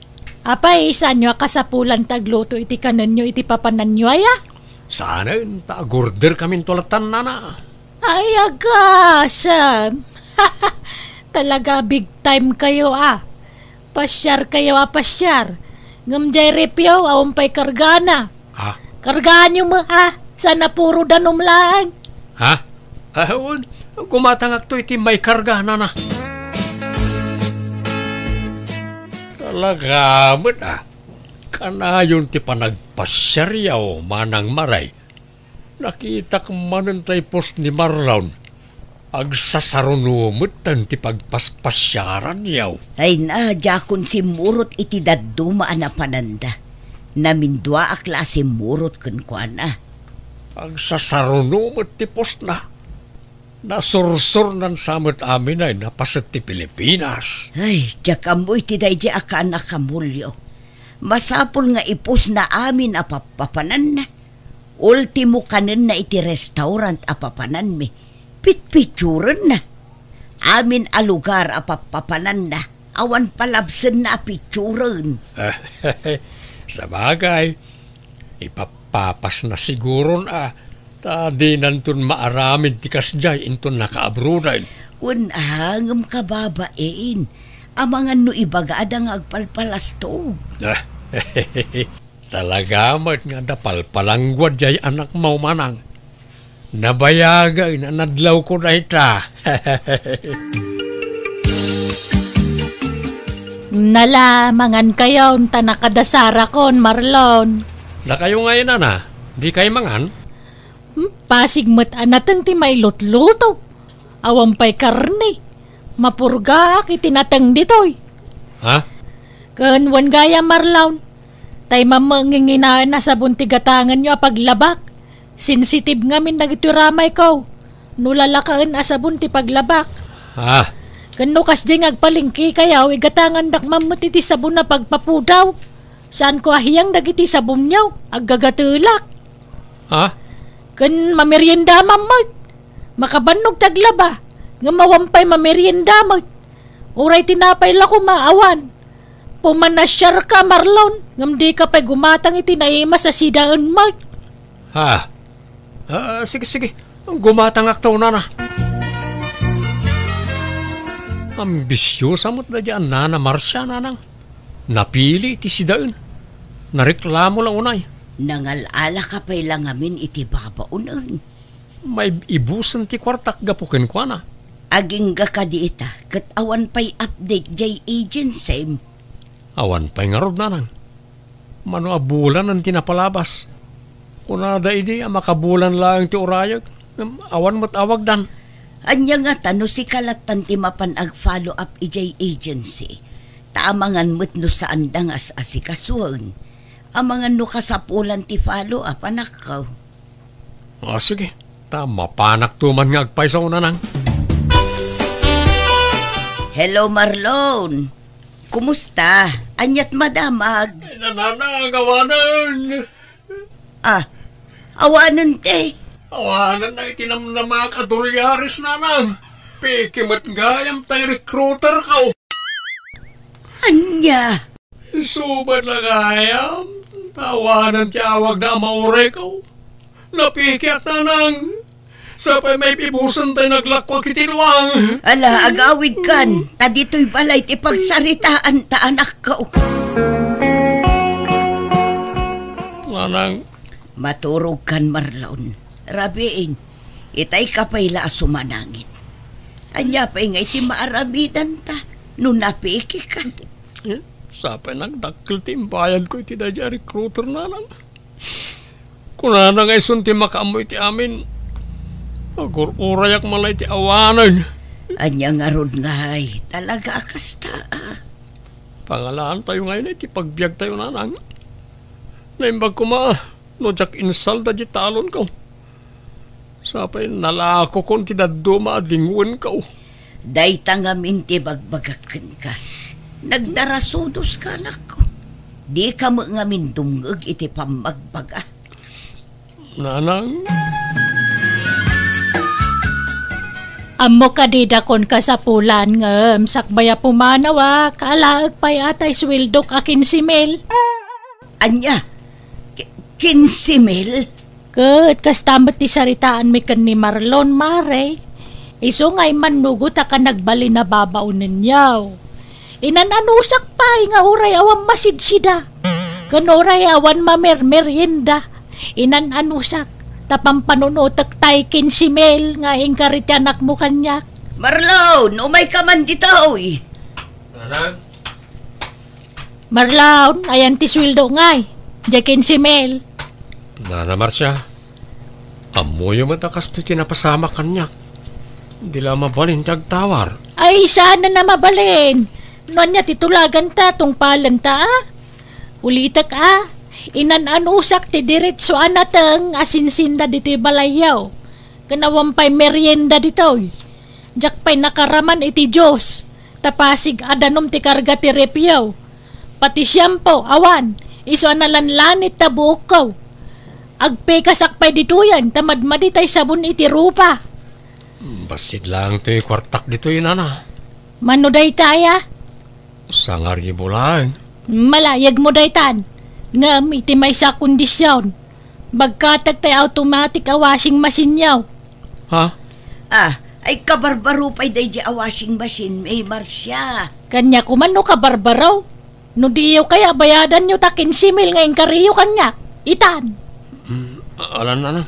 Apay, isanyo a kasapulan ti agluto iti kanenyo iti papananyo aya? Saanen, ta agorder kaminto lattan, nana. Ay, agasem! Talaga, big time kayo, ah. Pasiar kayo a pasiar. Ngem jay refyo, awan pay kargana. Ha? Kargaanyo met, ah. Sana puro danum laeng. Ha? Awan, gumatangakto iti maikarga, nana. Talaga met, ah. Kanayon ti panagpasiaryo, Manang Maray. Nakitak manen tay post ni Marlon. Agsasaruno metten ti pagpaspasiaranyo. Ay na, diakon simmurot iti dadduma a napananda. Naminduaak la a simmurot kenkuana. Agsasaruno met ti postna. Nasursurnan sa met amin ay napaset ti Pilipinas. Ay, diak ammo iti daydi a kanak a mulio. Masapul nga ipusna amin a pappapananna. Ultimo kanenna iti restaurant a papananmi. Pitpitsurenna. Amin a lugar a pappapananna, awan palabsenna a pitsuren. Sabagay, ipapapasna siguron a, ta dinanton maaramid ti kasdiay inton nakaabroaden. Wen a, ngem kababain, amangan no ibagada nga agpalpalastog. Talaga met nga adda palpalangguad jay anakmo, Manang. Nabayagen a nadlawko dayta. Nala, mangan kayon, ta nakadasarakon, Marlon. Dakayo ngay, nana, dikay mangan? Hmm, pasig met a nateng ti mailutluto. Awan pay karne. Mapurgaak iti nateng ditoy. Ha? Ken wen gayam, Marlon, tay mamanginginaen a sabon ti gatangenyo a paglabak. Sensitive ngamin dagitoy ramayko. No lalakaen a sabon ti paglabak. Ah, Ken no kasdiay nga agpalengkekayo, igatangandak man met iti sabon a pagpapudaw. Saanko a hiyang dagiti sabonyo, aggagatelak. Ha? Ken mamerienda man met. Makabannog ti aglaba, ngem awan pay mamerienda met. Uray tinapay la koma, awan. Pumanasiarka, Marlon, ngem dika pay gumatang iti naimas a sidaen met. Ha? Ah, sige, sige. Gumatangakto, nana. Ambisiosa met daydi a nana Marcia, nanang. Napili ti sidaen. Nareklamo la unay. Nangal-alaka pay la ngamin iti babaonen. Maibusen ti kuartak gapu kenkuana. Agingga kadi ita, ket awan pay update jay agency. Awan pay ngarud, nanang. Mano a bulanen ti napalabas. Kunada idi a makabulan laeng ti urayek, ngem awan met awagdan. Ania ngata no sika lattan ti mapan ag-follow up idiay agency? Ta amangan met no saanda nga as-asikasuen. Amangan no kasapulan ti follow up, anakko. Ah, sige. Ta mapanakto man nga agpayso, nanang. Hello, Marlon. Kumusta? Aniat madamag? Ay, nanang, awanen. Ah, awanen ti? Awanen na iti namnamak a dolyares, nanang. Peke met gayam tay recruiter ko. Ania? Isu met la gayam, ta awanen ti awagda a maurayko. Napikiak, nanang. Sapay maipibusen tay naglakkuak iti luang. Ala, agawidkan, ta ditoy balay ti pagsaritaanta, anakko. Nanang. Maturogkan, Marlon. Rabiin, itayka pay la a sumanangit. Ania pay nga iti maaramidanta no napikika? Eh, sapay nagdakkel ti imbayadko iti daydiay a recruiter, nanang. Kunana nga isun ti makaammo iti amin. Agur-urayak man la iti awanen. Ania ngarud ngay, talaga a kasta, a? Pangalaantayo ngay iti pagbiagtayo, nanang. Naimbag koma no diak insalda di talonko. Sapay nalakokon ti dadduma a dingwenko. Dayta ngamin ti bagbagak kenka. Nagdarasudoska, anakko. Dika met ngamin dumngeg iti pammagbaga. Nanang. Ammo kadi dakon kasapulan ngem sakbay a pumanaw a kaalaek pay a tay suweldok a kinse mil. Ania? Ki-, kinse mil? Ket kasta met ti saritaanmi ken ni Marlon, mare. Isu nga immannugot a kanagbalin a babaonenyo. Inan-anusak pay nga uray awan masidsida. Ken uray awan mamermerienda. Inan-anusak ta pampanunotek tay kinse mil nga inkari ti anakmo kaniak. Marlon, umayka man ditoy. Nanang? Marlon, ayan ti sueldo ngay. Diay kinse mil. Nana Marcia, ammoyo met a kastoy ti napasamak kaniak. Di la mabalin ti agtawar. Ay, saan a mabalin? No ania ti tulaganta, tungpalenta, a? Ulitek, a? Inan-anusak ti diretso a nateng a sinsinda ditoy balayyo. Ken awan pay merienda ditoy. Diak pay nakaraman iti Dios, ta pasig a danum ti karga ti refyo. Pati siampo, awan, isu a nalanlanit ta buokko. Agpekasak pay ditoyen ta madmadi tay sabon iti rupa. Bassit laeng toy kuartak ditoy, nana. Mano daytay, a? Sangaribu laeng. Malayagmo daytan. Ngem iti maysa a kondision, bagkatek tay automatic a washing machine-yo. Ha? Ah, ay kabarbaro pay daydi a washing machine, May Marcia. Kaniak koma no kabarbaro. No diyo kaya bayadanyo ta kinse mil nga inkariyo kaniak. Itan. Mm, alan, alan.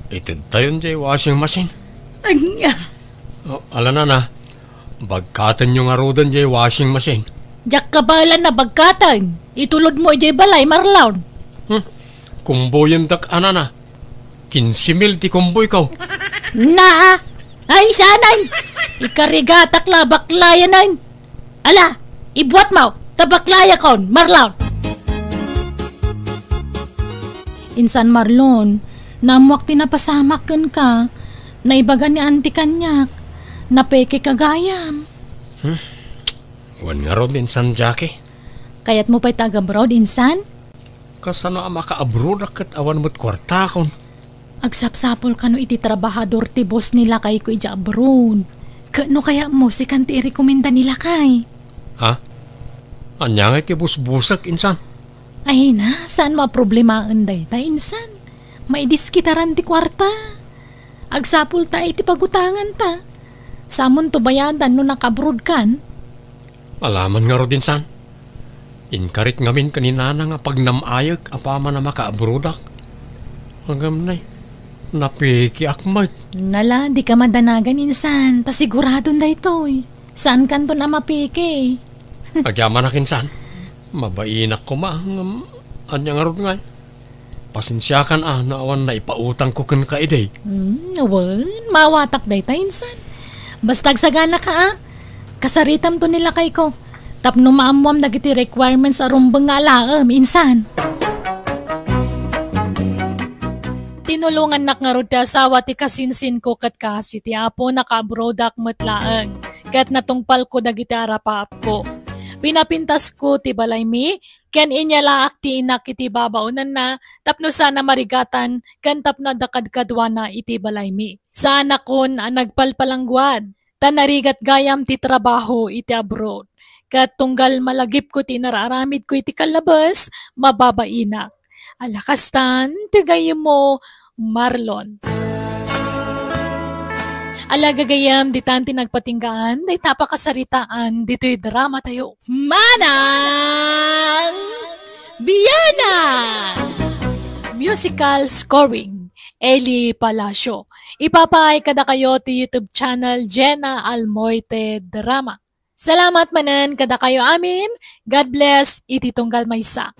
Itedtayon diay washing machine. Ania? O, ala, nana, bagkatenyo ngaruden diay washing machine. Diak kabaelan a bagkaten. Itulodmo idiay balay, Marlon. Hmm. Kumbuyendak a, nana. Kinse mil ti kumboyko. Naa. Ay, saanen. Ikarigatak la baklayanen. Ala, ibuatmo, ta baklayakon, Marlon. Insan, Marlon, naammoak ti napasamak kenka. Naibaga ni Auntie kaniak. Napekeka gayam. Wen ngarud, insan Jackie. Kayatmo pay ta agabroad, insan? Kasano a makaabroadak ket awan met kuartakon? Agsapsapul kano iti trabahador ti boss ni lakayko idiay abroad. Ket no kayatmo, sikan ti irekomenda ni lakay. Ha? Ania ngay ti busbusek, insan? Ay na, saan mo a problemaen dayta, insan? Maidiskitaran ti kuarta. Agsapul ta iti pagutanganta. Samonto bayadan no nakaabroad kan. Alaman ngarud, insan. Inkarik ngamin ken ni nana nga pagnam-ayek apaman a makaabroadak. Ngem nay, napikiak met. Nala, dika madanagan, insan, ta siguradon daytoy. Saankanton a mapiki. Agyamanak, insan. Mabainak koma, ngem ania ngarud ngay? Pasensiakan a no awan naipautangko kenka idi. Hmm, wen, maawatak dayta, insan. Basta agsaganaka a. Kasaritamto ni lakayko. Tapno maammoam dagiti requirements a rumbeng nga alaem, insan. Tinulongannak ngarud ti asawa ti kasinsinko ket kas iti Apo nakaabroadak met laeng, ket natungpalko dagiti arapaapko. Pinapintasko ti balaymi, ken inyalaak ti inak iti babaonanna tapno saan a marigatan ken tapno adda kadkaduana iti balaymi. Saanakon a nagpalpalangguad, ta narigat gayam ti trabaho iti abroad. Ket tunggal malagipko ti inararamidko iti kallabes, mababainak. Ala kastan, ti gayyemmo, Marlon. Ala gagayyem, ditan ti nagpatinggaan, dayta a pakasaritaan, ditoy drama tayo. Manang Biana! Musical scoring, Eli Palacio. Ipapaay kadakayo ti YouTube channel Jenna Almoite Drama. Salamat manen kadakayo amin. God bless iti tunggal maysa.